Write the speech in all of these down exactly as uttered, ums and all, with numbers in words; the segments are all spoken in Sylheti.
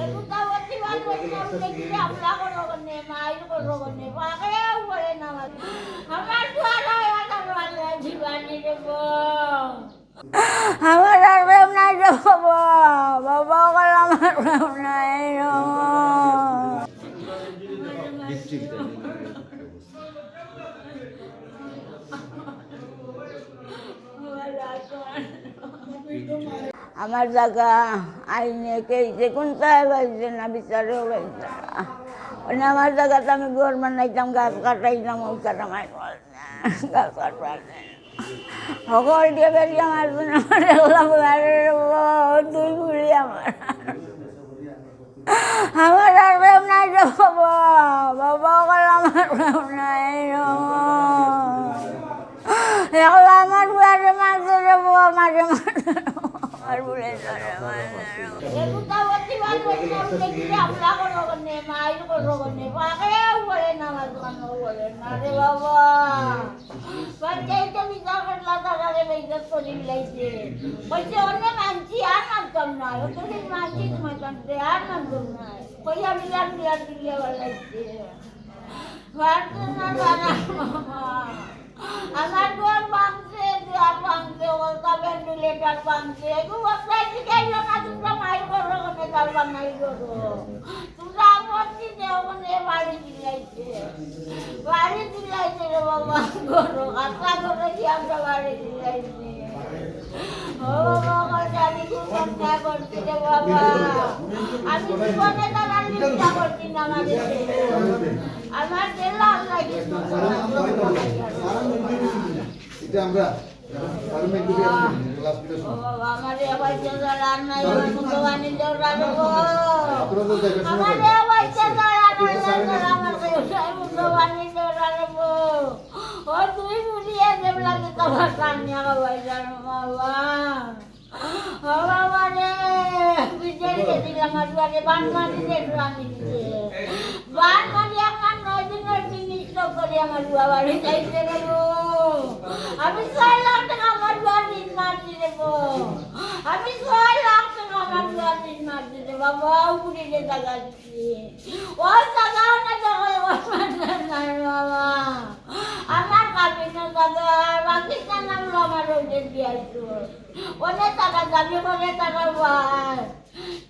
এগুতা প্রতিবাদ করতে উঠে কি হামলা করো কেনে, মাইর করো কেনে, পাকেও বলে না। আমার দুয়ারে আয়া তার বাংলা জীবনী দেব। আমার আর কেউ নাই রে বাবা, বাবা অকল আমার কেউ নাই রে বাবা। আমার জাগা আইনে কেইসে কুনটায় পাইছে না, বিচারেও পাইছে না। মানে আমার জাগাত আমি ঘর বানাইতাম, গাছ কাটাইতাম, ওই কাটা মাই বল না, গাছ কাটবার না। হকল দিয়ে বেরিয়ে আমার জন্য আমার একলা বাড়ি রে বাবা, তুই বুড়ি আমার। আমার আর কেউ নাই রে বাবা, বাবা অকল আমার কেউ নাই রে বাবা। একলা আমার বুয়ারে মারছে রে বাবা, মারে মারছে রে বাবা, আমার বুড়ি ধরে মারছে রে বাবা। এগুতা প্রতিবাদ করতে উঠে কি হামলা করো কেনে, মাইর করো কেনে, পাকেও বলে না, আমার দোকানও বলে না রে বাবা। পঞ্চায়েতে বিচার করলা, তারারে বেইজ্জত করি লাইছে। কইছে, "অন্য মানছি আর মানতাম না, অতদিন মানছি তোমার কাছে, আর মানতাম না।" কইয়া মিলান মিলান দিলে আবার লাইছে। মানছে না তারা, বাবা। আমার ঘর ভাঙছে, দুয়ার ভাঙছে, ওলতা ভেন্টিলেটর ভাঙছে। এগু বাসায় শিখাইল না, তোমরা মাইর করো, ওখানে তার বানাই করো। তোমরা আপত্তি দেও, ওখানে বাড়ি দিলাইছে। বাড়ি দিলাইছে রে বাবা, ঘরো, কাঁচা ঘরো কি আমরা বাড়ি দিলাইছে? ও বাবা, আমার জানি কি অন্যায় করছি রে বাবা। আমি জীবনে তারা নিন্দা করছি না, আমার আমার জেলা আল্লাহ কিছু করে না। এটা আমরা ও বাবা, আমারে আবার কে জ্বালান নাই, আমার মুখবাণী দেওরা রে গো। আমারে আবার কে জ্বালান নাই, আমার মুখবাণী দেওরা রে গো। ও তুই বুঝিয়ে দেব লাগে তোমার কান্না বাবা, জানো বাবা। ও বাবা রে, বিজয় গেছিল আমার দুয়ারে, বান মারি দেখলো আমি দিতে। বান মারি আমার নয় দিনের জিনিস তো করে আমার বাবা রে যাইতে গেল। আমি ছয় লাখ টাকা আমার দুয়ার ঋণ মারছি রে গো। আমি ছয় লাখ টাকা আমার দুয়ার ঋণ মারছি রে বাবা, উপরে যে জায়গা দিচ্ছি। ওই জায়গাও না জায়গায় ওর মাঝে নাই বাবা। আমার কাবিনের জায়গা, বাকি জানাগুলো আমার ওদের দিয়ে আসতো। ওদের তারা দাবি করে তারা ভাই।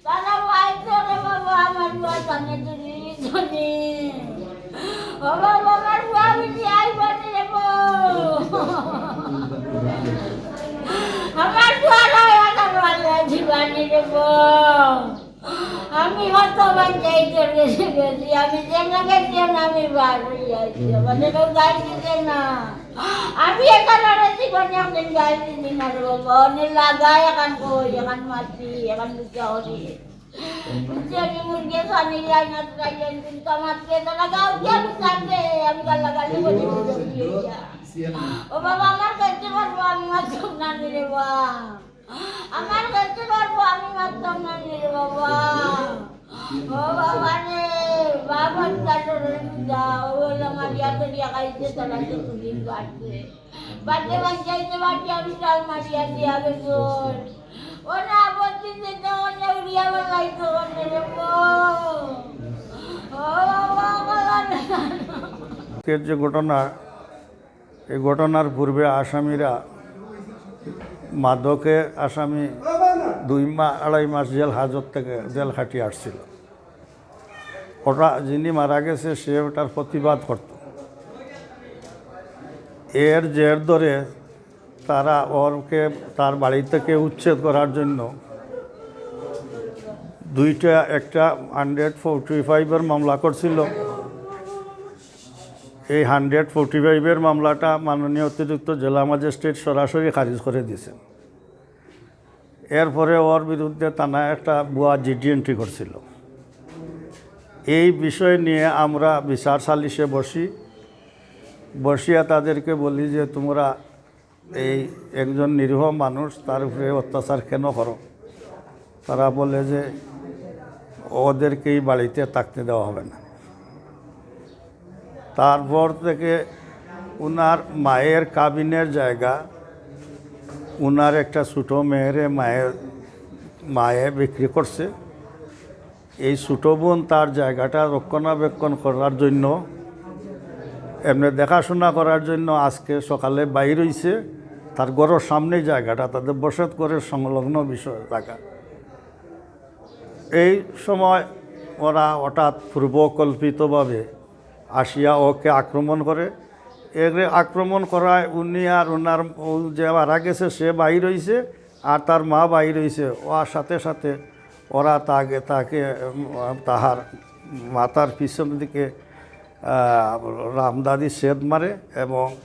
তারা ভাই তো রে বাবা, আমার বাবা জানে তুমি জানি। ও বাবা, আমার বাবা আমি যাই বানি রে বউ। আমার বাবা আমার বাবা জীবনী রে বউ। আমি হত বান যাই চলে গেছি, আমি যেন গেছি না, আমি বার হয়ে আছি। আমাদের কেউ গাড়ি দিতে না। আমি এখানে আর জীবনে একদিন গাড়ি দিবি না রে বাবা। অনেক লাগাই এখন কই, এখন মাছি, এখন বুঝা হরি। বুঝছি আমি মুরগি খানি যাই না, তাই একদিন তো আমার পেটে লাগা উঠে আমি কান্দে, আমি গালাগালি করি বুঝে উঠে। ও বাবা, আমার কাছে পারবো, আমি মাছ না রে বাবা। আমার কাছে পারবো, আমি মারতাম না রে বাবা। ও বাবা রে, বাবা তার বুঝা, ও হলো আমার ইয়াতে দিয়া খাইছে, তারা তো তুলি বাড়ছে। বাড়তে বাড়তে আইতে বাড়তে আমি চাল মারিয়া দিয়া গেছে। ও না, বলছি যে তো অন্য উড়িয়া বেলাইতো, অন্য রে বাবা। ও বাবা, বাবা রে। আজকের যে ঘটনা, এই ঘটনার পূর্বে আসামিরা, মাদকে আসামি দুই মা-, আড়াই মাস জেল হাজত থেকে জেল খাটিয়ে আসছিল। ওটা যিনি মারা গেছে, সে ওটার প্রতিবাদ করত। এর জের ধরে তারা ওরকে তার বাড়ি থেকে উচ্ছেদ করার জন্য দুইটা, একটা হান্ড্রেড ফোরটি ফাইভের মামলা করছিল। এই হান্ড্রেড ফোরটি ফাইভের মামলাটা মাননীয় অতিরিক্ত জেলা ম্যাজিস্ট্রেট সরাসরি খারিজ করে দিয়েছেন। এরপরে ওর বিরুদ্ধে থানায় একটা ভুয়া জিডি এন্ট্রি করছিল। এই বিষয় নিয়ে আমরা বিচার সালিশে বসি, বসিয়া তাদেরকে বলি যে, "তোমরা এই একজন নিরীহ মানুষ, তার উপরে অত্যাচার কেন করো?" তারা বলে যে, "ওদেরকে এই বাড়িতে থাকতে দেওয়া হবে না।" তারপর থেকে উনার মায়ের কাবিনের জায়গা, উনার একটা ছোট মেয়েরে মায়ের মায়ে বিক্রি করছে। এই ছোট বোন তার জায়গাটা রক্ষণাবেক্ষণ করার জন্য, এমনি দেখাশোনা করার জন্য আজকে সকালে বাইর হইছে। তার ঘরের সামনে জায়গাটা, তাদের বসত ঘরের সংলগ্ন বিষয় জায়গা। এই সময় ওরা হঠাৎ পূর্বকল্পিতভাবে আসিয়া ওকে আক্রমণ করে। এরে আক্রমণ করায় উনি আর ওনার, ও যে মারা গেছে, সে বাইর হইছে, আর তার মা বাইর হইছে। ওর সাথে সাথে ওরা তাকে, তাকে, উম, তাহার মাথার পিছন দিকে, আহ, রামদাদি সেদ মারে এবং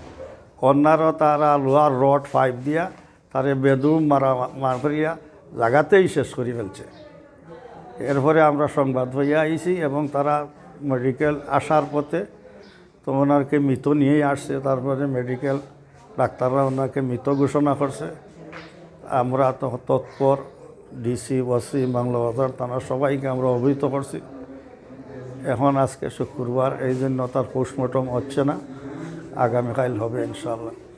অন্যরা তারা লোহার রড পাইপ দিয়া তারে বেদম মারা, মার করিয়া জাগাতেই শেষ করি ফেলছে। এরপরে আমরা সংবাদ পাইয়া আইছি এবং তারা মেডিকেল আসার পথে তো ওনাকে মৃত নিয়েই আসছে। তারপরে মেডিকেল ডাক্তাররা ওনাকে মৃত ঘোষণা করছে। আমরা তো তৎপর ডিসি, ওসি, বাংলা বাজার থানা সবাইকে আমরা অবহিত করছি। এখন আজকে শুক্রবার, এই জন্য তার পোস্টমর্টম হচ্ছে না, আগামীকাল হবে ইনশাআল্লাহ।